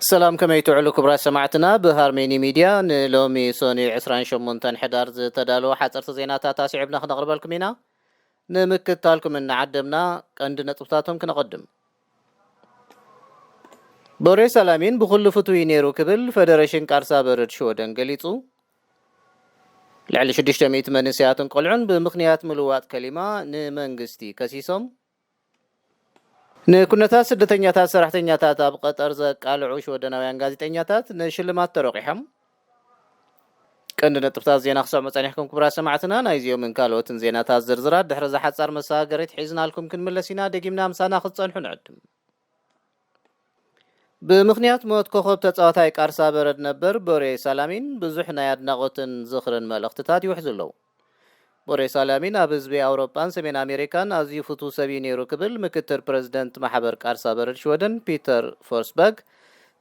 ሰላም፣ ከመይ ትውዕሉ ክቡራት ሰማዕትና? ብሃርሜኒ ሚድያ ንሎሚ ሶኒ ዕስራን ሸሞንተን ሕዳር ዝተዳለወ ሓፀርቲ ዜናታት ኣስዒብና ክነቕርበልኩም ኢና። ንምክትታልኩም እናዓደምና ቀንዲ ነጥብታቶም ክነቐድም። ቦሬ ሳላሚን ብኹሉ ፍቱይ ነይሩ ክብል ፈደረሽን ቃርሳ በረድ ሽወደን ገሊጹ። ልዕሊ ሽዱሽተ ሚእቲ መንእሰያትን ቆልዑን ብምኽንያት ምልዋጥ ከሊማ ንመንግስቲ ከሲሶም። ንኩነታት ስደተኛታት ሰራሕተኛታት ኣብ ቀጠር ዘቃልዑ ሽወደናውያን ጋዜጠኛታት ንሽልማት ተሮቂሖም። ቀንዲ ነጥብታት ዜና ክሰምዑ ጸኒሕኩም ክቡራት ሰማዕትና። ናይዚኦምን ካልኦትን ዜናታት ዝርዝራት ድሕሪ እዛ ሓጻር መሰጋገሪት ሒዝናልኩም ክንምለስ ኢና። ደጊምና ምሳና ክትጸንሑ ንዕድም። ብምኽንያት ሞት ኮኸብ ተጻዋታይ ቃርሳ በረድ ነበር ቦሬ ሳላሚን ብዙሕ ናይ ኣድናቖትን ዝኽርን መልእኽትታት ይውሕዙ ኣለዉ። ቦሬ ሳላሚን ኣብ ህዝቢ ኣውሮጳን ሰሜን ኣሜሪካን ኣዝዩ ፍቱው ሰብ እዩ ነይሩ ክብል ምክትል ፕረዚደንት ማሕበር ቃርሳ በረድ ሽወደን ፒተር ፎርስበርግ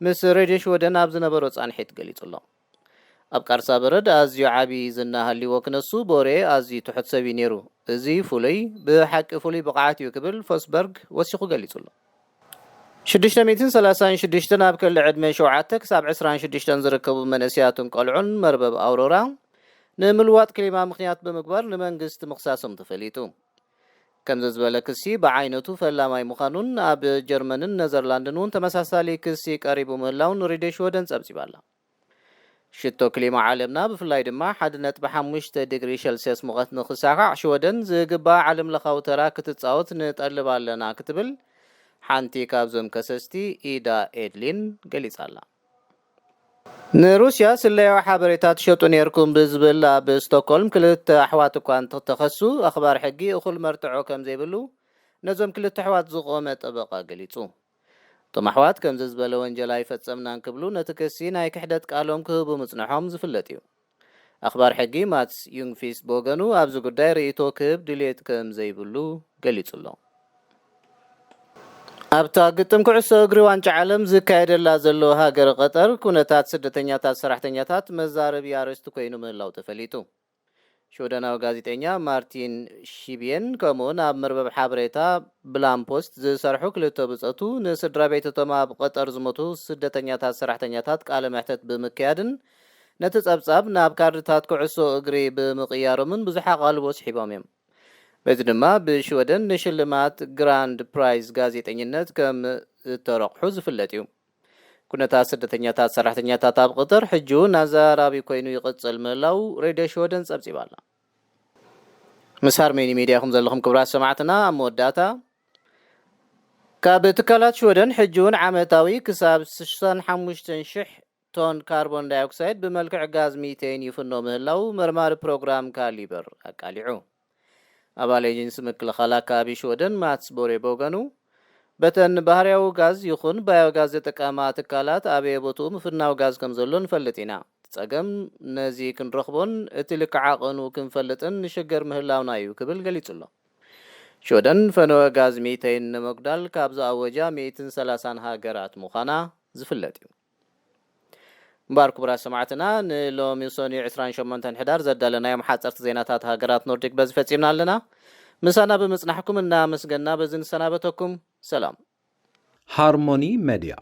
ምስ ሬድዮ ሽወደን ኣብ ዝነበሮ ጻንሒት ገሊጹ ኣሎ። ኣብ ቃርሳ በረድ ኣዝዩ ዓቢ ዝና ሃልይዎ ክነሱ ቦሬ ኣዝዩ ትሑት ሰብ እዩ ነይሩ። እዚ ፍሉይ፣ ብሓቂ ፍሉይ ብቕዓት እዩ ክብል ፎርስበርግ ወሲኹ ገሊጹ ኣሎ። ሽዱሽተ ሚእትን ሰላሳን ሽዱሽተን ኣብ ክሊ ዕድመ ሸውዓተ ክሳብ ዕስራን ሽዱሽተን ዝርከቡ መንእሰያትን ቆልዑን መርበብ ኣውሮራ ንምልዋጥ ክሊማ ምኽንያት ብምግባር ንመንግስቲ ምኽሳሶም ተፈሊጡ። ከምዚ ዝበለ ክሲ ብዓይነቱ ፈላማይ ምዃኑን ኣብ ጀርመንን ነዘርላንድን እውን ተመሳሳሊ ክሲ ቀሪቡ ምህላውን ሬድዮ ሽወደን ጸብጺባ ኣላ። ሽቶ ክሊማ ዓለምና ብፍላይ ድማ ሓደ ነጥቢ ሓሙሽተ ዲግሪ ሸልስየስ ሙቐት ንኽሳኻዕ ሽወደን ዝግባእ ዓለም ለኻዊ ተራ ክትጻወት ንጠልብ ኣለና ክትብል ሓንቲ ካብዞም ከሰስቲ ኢዳ ኤድሊን ገሊጻ ኣላ። ንሩስያ ስለያዊ ሓበሬታ ትሸጡ ነይርኩም ብዝብል ኣብ ስቶክሆልም ክልተ ኣሕዋት እኳ እንተተኸሱ ኣኽባር ሕጊ እኹል መርትዖ ከም ዘይብሉ ነዞም ክልተ ኣሕዋት ዝቖመ ጠበቓ ገሊጹ። እቶም ኣሕዋት ከምዚ ዝበለ ወንጀል ኣይፈጸምናን ክብሉ ነቲ ክሲ ናይ ክሕደት ቃሎም ክህቡ ምጽንሖም ዝፍለጥ እዩ። ኣኽባር ሕጊ ማትስ ዩንግፊስት ብወገኑ ኣብዚ ጉዳይ ርእይቶ ክህብ ድልየት ከም ዘይብሉ ገሊጹ ኣሎ። ኣብታ ግጥም ኩዕሶ እግሪ ዋንጫ ዓለም ዝካየደላ ዘሎ ሃገር ቀጠር ኩነታት ስደተኛታት ሰራሕተኛታት መዛረቢ ኣርእስቲ ኮይኑ ምህላው ተፈሊጡ። ሽወደናዊ ጋዜጠኛ ማርቲን ሺብየን ከምኡውን ኣብ መርበብ ሓበሬታ ብላምፖስት ዝሰርሑ ክልተ ብጸቱ ንስድራ ቤት እቶም ኣብ ቀጠር ዝሞቱ ስደተኛታት ሰራሕተኛታት ቃለ መሕተት ብምክያድን ነቲ ጸብጻብ ናብ ካርድታት ኩዕሶ እግሪ ብምቕያሮምን ብዙሕ ኣቓልቦ ስሒቦም እዮም። በዚ ድማ ብሽወደን ንሽልማት ግራንድ ፕራይዝ ጋዜጠኝነት ከም ዝተረቑሑ ዝፍለጥ እዩ። ኩነታት ስደተኛታት ሰራሕተኛታት ኣብ ቀጠር ሕጂ እውን ኣዘራራቢ ኮይኑ ይቕጽል ምህላው ሬድዮ ሽወደን ጸብጺባ ኣላ። ምስ ሃርሜኒ ሚድያ ኢኹም ዘለኹም ክቡራት ሰማዕትና። ኣብ መወዳእታ፣ ካብ ትካላት ሽወደን ሕጂ እውን ዓመታዊ ክሳብ ስሳን ሓሙሽተን ሽሕ ቶን ካርቦን ዳይኦክሳይድ ብመልክዕ ጋዝ ሚቴን ይፍኖ ምህላው መርማሪ ፕሮግራም ካሊበር ኣቃሊዑ። ኣባል ኤጀንሲ ምክልኻል ኣካባቢ ሽወደን ማትስ ቦሬ ብወገኑ፣ በተን ባህርያዊ ጋዝ ይኹን ባዮጋዝ ዝጥቀማ ትካላት ኣበየ ቦትኡ ምፍናው ጋዝ ከም ዘሎ ንፈልጥ ኢና። እቲ ጸገም ነዚ ክንረኽቦን እቲ ልክዕ ዓቐኑ ክንፈልጥን ንሽገር ምህላውና እዩ ክብል ገሊጹ ኣሎ። ሽወደን ፈነወ ጋዝ ሚተይን ንምጉዳል ካብ ዝኣወጃ ሚእትን ሰላሳን ሃገራት ምዃና ዝፍለጥ እዩ። እምበኣር ክቡራት ሰማዕትና፣ ንሎሚ ሰኑይ ዕስራን ሸሞንተን ሕዳር ዘዳለናዮም ሓጸርቲ ዜናታት ሃገራት ኖርዲክ በዚ ፈጺምና ኣለና። ምሳና ብምጽናሕኩም እናመስገና በዚ ንሰናበተኩም። ሰላም። ሃርሞኒ ሜድያ፣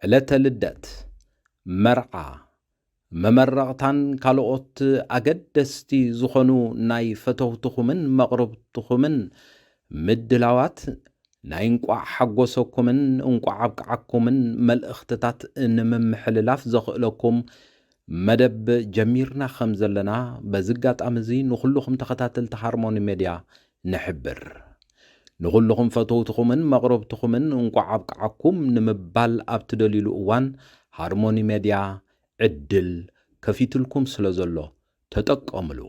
ዕለተ ልደት፣ መርዓ፣ መመረቕታን ካልኦት ኣገደስቲ ዝኾኑ ናይ ፈተውትኹምን መቕርብትኹምን ምድላዋት ናይ እንቋዕ ሓጎሰኩምን እንቋዕ ኣብቅዓኩምን መልእኽትታት ንምምሕልላፍ ዘኽእለኩም መደብ ጀሚርና ከም ዘለና በዚ ኣጋጣሚ እዚ ንኹልኹም ተኸታተልቲ ሃርሞኒ ሜድያ ንሕብር። ንኹልኹም ፈተውትኹምን መቕረብትኹምን እንቋዕ ኣብቅዓኩም ንምባል ኣብ ትደልዩሉ እዋን ሃርሞኒ ሜድያ ዕድል ከፊትልኩም ስለ ዘሎ ተጠቀምሉ።